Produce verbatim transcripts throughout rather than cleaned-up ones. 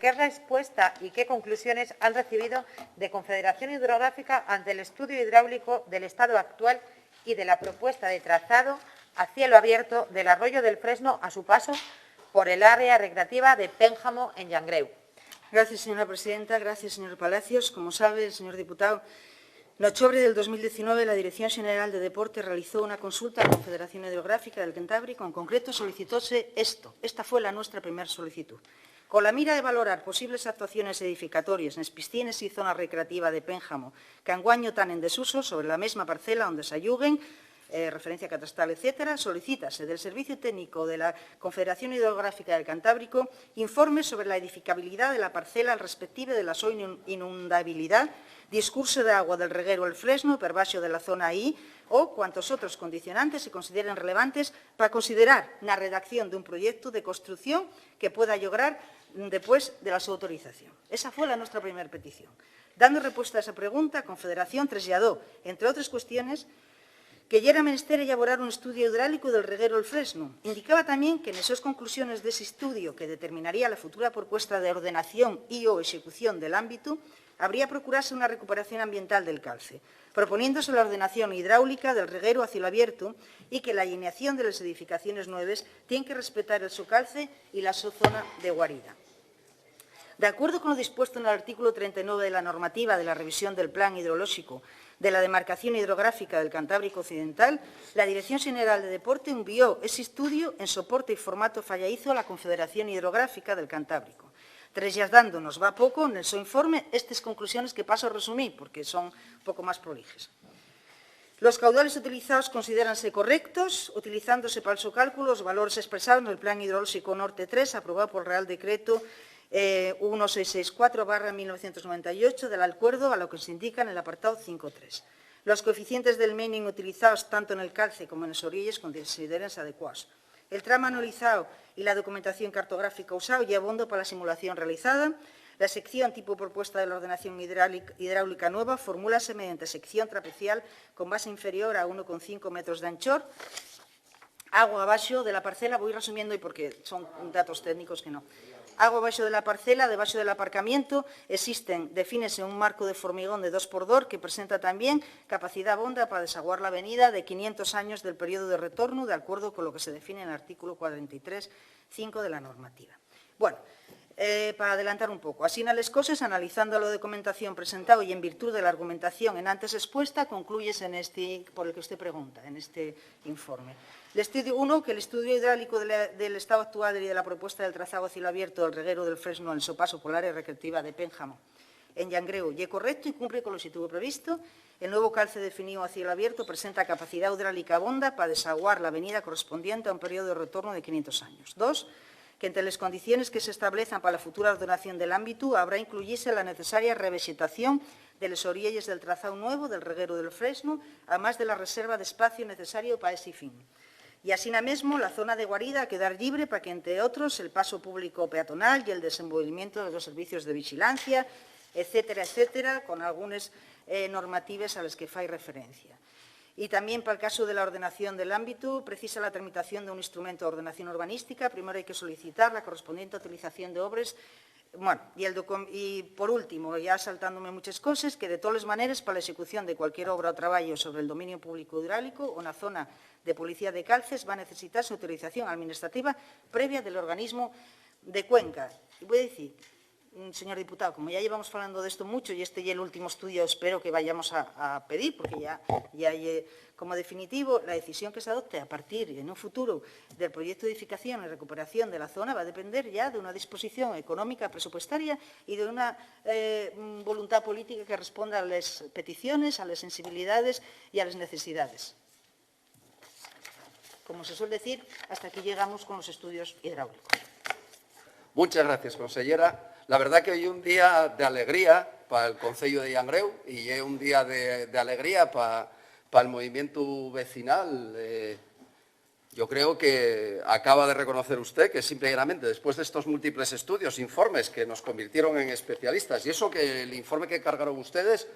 qué respuesta y qué conclusiones han recibido de Confederación Hidrográfica ante el estudio hidráulico del estado actual y de la propuesta de trazado a cielo abierto del Arroyo del Fresno a su paso por el área recreativa de Pénjamo en Llangreu. Gracias, señora presidenta. Gracias, señor Palacios. Como sabe el señor diputado, en octubre del dos mil diecinueve la Dirección General de Deporte realizó una consulta a la Confederación Hidrográfica del Cantábrico. En concreto, solicitóse esto. Esta fue la nuestra primera solicitud. Con la mira de valorar posibles actuaciones edificatories nes piscines y zona recreativa de Pénjamo, que anguaño tán en desuso sobre la mesma parcela onde s'alluguen, eh, referencia catastral, etcétera, solicítase del Servicio Técnico de la Confederación Hidrográfica del Cantábrico informe sobre la edificabilidá de la parcela al respective de la so inun-, inundabilidá, discurso de agua del regueru El Fresno per baxo de la zona I o cuantos otros condicionantes se consideren relevantes pa considerar na redacción d'un proyectu de construcción que pueda llograr depués de la so autorización. Esa fue la nuestra primera petición. Dando respuesta a esa pregunta, Confederación traslladó, entre otres cuestiones, que yera menester elaborar un estudio hidráulico del regueru El Fresno. Indicaba tamién que nes sos conclusiones d'esi estudio que determinaría la futura propuesta d'ordenación y o execución del ámbitu, habría procurase una recuperación ambiental del calce, proponiéndose la ordenación hidráulica del regueru a cielo abiertu y que la alineación de les edificaciones nueves tien que respetar el so calce y la so zona de guarida. D'acuerdo con lo dispuesto nel artículu trenta y nueve de la normativa de la revisión del Plan Hidrolóxico de la Demarcación Hidrográfica del Cantábrico Occidental, la Dirección Xeneral de Deporte envió ese estudio en soporte y formato fallaízo a la Confederación Hidrográfica del Cantábrico, traslladándonos va poco nel so informe estes conclusiones que paso a resumir porque son poco más prolijes. Los caudales utilizaos considéranse correctos, utilizándose pal so cálculu los valores espresaos nel Plan Hidrolóxico Norte tres, aprobáu pol Real Decretu, eh, uno seis seis cuatro barra mil novecientos noventa y ocho del alcuerdo, a lo que s'indica nel apartáu cinco tres. Los coeficientes del maining utilizaos tanto nel calce como nes orielles considérense adecuaos. El tramo analizao y la documentación cartográfica usao ye abondo pa la simulación realizada. La sección tipo propuesta de la ordenación hidráulic-, hidráulica nueva formúlase mediante sección trapecial con base inferior a uno con cinco metros d'anchor. Agua abaxo de la parcela, voi resumiendo y porque son datos técnicos que no. Agua abaxo de la parcela, debaxo del aparcamientu, existen, defínese un marco de formigón de dos por dos que presenta tamién capacidá abonda pa desaguar l'avenida de quinientos años del periodu de retornu, de acuerdo con lo que se define nel artículu cuarenta y tres cinco de la normativa. Bueno, eh, pa adelantar un poco, asina les coses, analizando la documentación presentao y en virtú de la argumentación enantes expuesta, conclúyese nesti, por el que usted pregunta, en este informe. L'estudiu uno, que l'estudiu hidráulico de la, del estao actual y de la propuesta del trazáu a cielo abierto del regueru del Fresno en so paso pola área recreativa de Pénjamo en Llangreu ye correcto y cumpre col oxetivu previsto. El nuevu calce definíu a cielo abierto presenta capacidá hidráulica abonda pa desaguar l'avenida correspondiente a un periodu de retornu de quinientos años. Dos, que ente les condiciones que s'establezan pa la futura ordenación del ámbitu habrá incluyise la necesaria revexetación de les orielles del trazáu nuevu del regueru del Fresno, amás de la reserva d'espaciu necesario pa esi fin. Y asina mesmo, la zona de guarida a quedar llibre pa que, ente otros, el paso público peatonal y el desenvolvimiento de los servicios de vixilancia, etcétera, etcétera, con algunes, eh, normatives a les que fai referencia. Y tamién pal casu de la ordenación del ámbitu, precisa la tramitación d'un instrumento d'ordenación urbanística. Primero hai que solicitar la correspondiente autorización de obres. Bueno, y, el docum-, y por último, ya saltándome muchas coses, que de toles maneres, pa la execución de cualquier obra o trabayo sobre el dominio público hidráulico o na zona de policía de calces, va necesitarse autorización administrativa previa del organismo de cuenca. Y voi dicir, mm, señor diputado, como ya llevamos falando d'esto mucho, y este ye l'último estudio, espero que vayamos a, a pedir, porque ya, ya ye como definitivo, la decisión que s'adopte a partir, en un futuro, del proyecto de edificación y recuperación de la zona va a depender ya d'una disposición económica presupuestaria y d'una, eh, mm, voluntá política que responda a les peticiones, a les sensibilidades y a les necesidades. Como se suel decir, hasta aquí llegamos con los estudios hidráulicos. Muchas gracias, consellera. La verdá que hoy un día de alegría pa el Concello de Llangreu y ye un día de, de alegría pa, pa el movimiento vecinal. Eh, yo creo que acaba de reconocer usted que simple y llanamente, después de estos múltiples estudios, informes que nos convirtieron en especialistas, y eso que el informe que cargaron ustedes,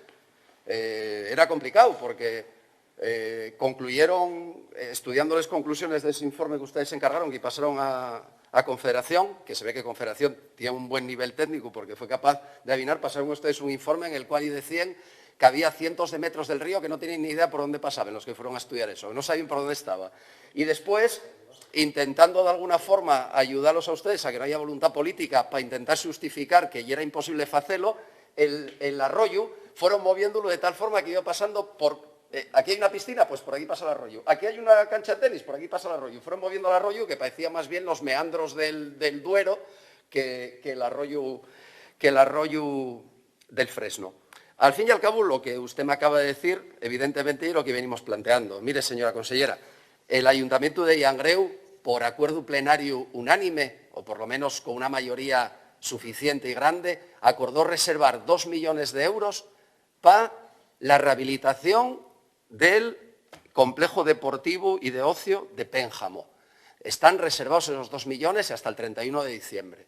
eh, era complicado, porque, eh, concluyeron, eh, estudiando las conclusiones de ese informe que ustedes se encargaron y pasaron a, a Confederación, que se ve que Confederación tiene un buen nivel técnico porque fue capaz de adivinar, pasaron ustedes un informe en el cual decían que había cientos de metros del río que no tenían ni idea por dónde pasaban los que fueron a estudiar eso, no sabían por dónde estaba. Y después, intentando de alguna forma ayudarlos a ustedes a que no haya voluntad política para intentar justificar que ya era imposible hacerlo, el, el arroyo fueron moviéndolo de tal forma que iba pasando por eh, aquí hay una piscina, pues por aquí pasa el arroyo. Aquí hay una cancha de tenis, por aquí pasa el arroyo. Fueron moviendo el arroyo que parecía más bien los meandros del, del Duero que, que el arroyo, que el arroyo del Fresno. Al fin y al cabo, lo que usted me acaba de decir, evidentemente, es lo que venimos planteando. Mire, señora consellera, el Ayuntamiento de Llangreu, por acuerdo plenario unánime, o por lo menos con una mayoría suficiente y grande, acordó reservar dos millones de euros pa la rehabilitación del complejo deportivo y de ocio de Pénjamo. Están reservados esos dos millones hasta el treinta y uno de diciembre.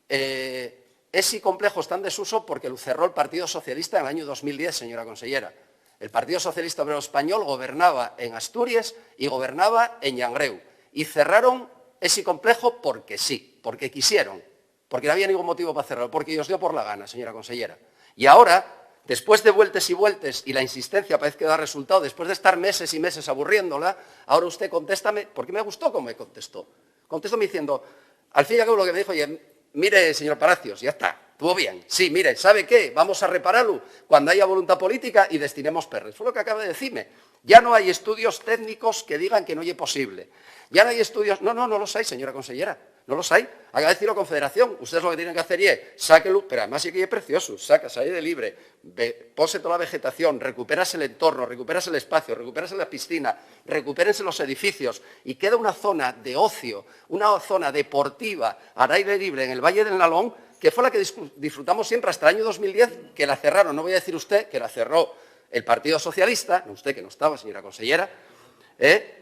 Eh, ese complejo está en desuso porque lo cerró el Partido Socialista en el año dos mil diez, señora consellera. El Partido Socialista Obrero Español gobernaba en Asturias y gobernaba en Llangreu. Y cerraron ese complejo porque sí, porque quisieron. Porque no había ningún motivo para cerrarlo, porque ellos dio por la gana, señora consellera. Y ahora, después de vueltas y vueltas y la insistencia parece que da resultado, después de estar meses y meses aburriéndola, ahora usted contéstame, porque me gustó cómo me contestó. Contestóme diciendo, al fin y al cabo lo que me dijo, oye, mire, señor Palacios, ya está, estuvo bien. Sí, mire, ¿sabe qué? Vamos a repararlo cuando haya voluntad política y destinemos perres. Fue lo que acaba de decirme. Ya no hay estudios técnicos que digan que no es posible. Ya no hay estudios. No, no, no los hay, señora consellera. No los hay. Acaba de decirlo Confederación. Ustedes lo que tienen que hacer es sáquelo, pero además sí que es precioso. Saca, sale de libre, ve, pose toda la vegetación, recuperas el entorno, recuperas el espacio, recuperas la piscina, recupérense los edificios y queda una zona de ocio, una zona deportiva al aire libre en el Valle del Nalón, que fue la que disfrutamos siempre hasta el año dos mil diez, que la cerraron, no voy a decir usted, que la cerró el Partido Socialista, no usted que no estaba, señora consellera, ¿eh?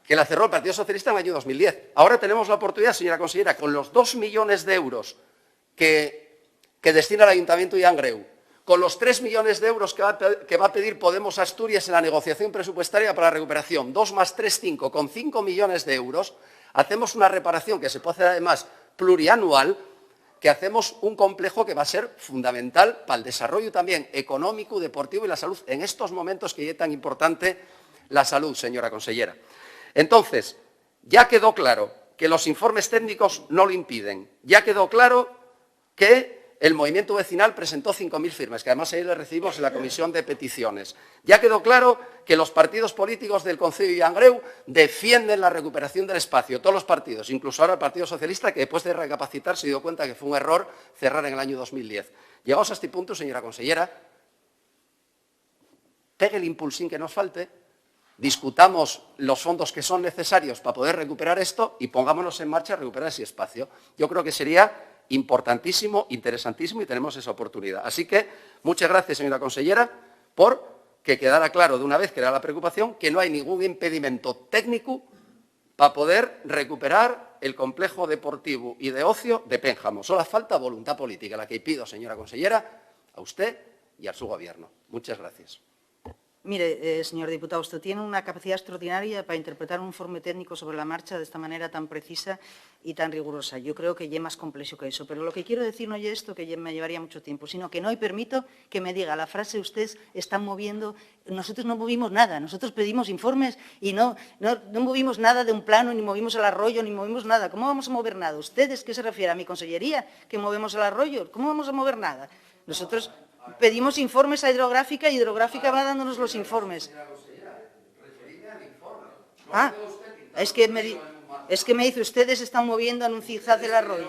Que la cerró el Partido Socialista en el año dos mil diez. Ahora tenemos la oportunidad, señora consellera, con los dos millones de euros que, que destina el Ayuntamiento de Llangreu, con los tres millones de euros que va, que va a pedir Podemos Asturias en la negociación presupuestaria para la recuperación, dos más tres, cinco, con cinco millones de euros, hacemos una reparación que se puede hacer además plurianual, que hacemos un complejo que va a ser fundamental para el desarrollo también económico, deportivo y la salud en estos momentos que es tan importante la salud, señora consellera. Entonces, ya quedó claro que los informes técnicos no lo impiden, ya quedó claro que el movimiento vecinal presentó cinco mil firmas, que además ayer le recibimos en la comisión de peticiones. Ya quedó claro que los partidos políticos del Conceyu de Llangreu defienden la recuperación del espacio, todos los partidos, incluso ahora el Partido Socialista, que después de recapacitar se dio cuenta que fue un error cerrar en el año dos mil diez. Llegados a este punto, señora consellera, pegue el impulsín que nos falte, discutamos los fondos que son necesarios para poder recuperar esto y pongámonos en marcha a recuperar ese espacio. Yo creo que sería importantísimo, interesantísimo y tenemos esa oportunidad. Así que muchas gracias, señora consellera, por que quedara claro de una vez que era la preocupación que no hay ningún impedimento técnico para poder recuperar el complejo deportivo y de ocio de Pénjamo. Solo falta voluntad política, la que pido, señora consellera, a usted y a su gobierno. Muchas gracias. Mire, eh, señor diputado, usted tiene una capacidad extraordinaria para interpretar un informe técnico sobre la marcha de esta manera tan precisa y tan rigurosa. Yo creo que es más complejo que eso. Pero lo que quiero decir no es esto, que me llevaría mucho tiempo, sino que no hay permito que me diga la frase: ustedes están moviendo. Nosotros no movimos nada. Nosotros pedimos informes y no, no, no movimos nada de un plano, ni movimos el arroyo, ni movimos nada. ¿Cómo vamos a mover nada? ¿Ustedes qué se refiere a mi consellería, que movemos el arroyo? ¿Cómo vamos a mover nada? Nosotros pedimos informes a hidrográfica y hidrográfica va dándonos los informes. Ah, es que me, es que me dice, ustedes están moviendo en un zigzag el arroyo.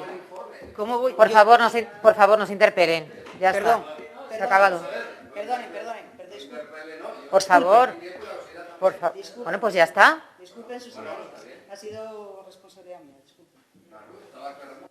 ¿Cómo voy? Por favor, no se, por favor, no se interpelen. Ya está. Se ha acabado. Perdonen, perdonen, perdonen. Por favor. Por fa bueno, pues ya está. Disculpen sus señorías. Ha sido responsabilidad mía. Disculpen.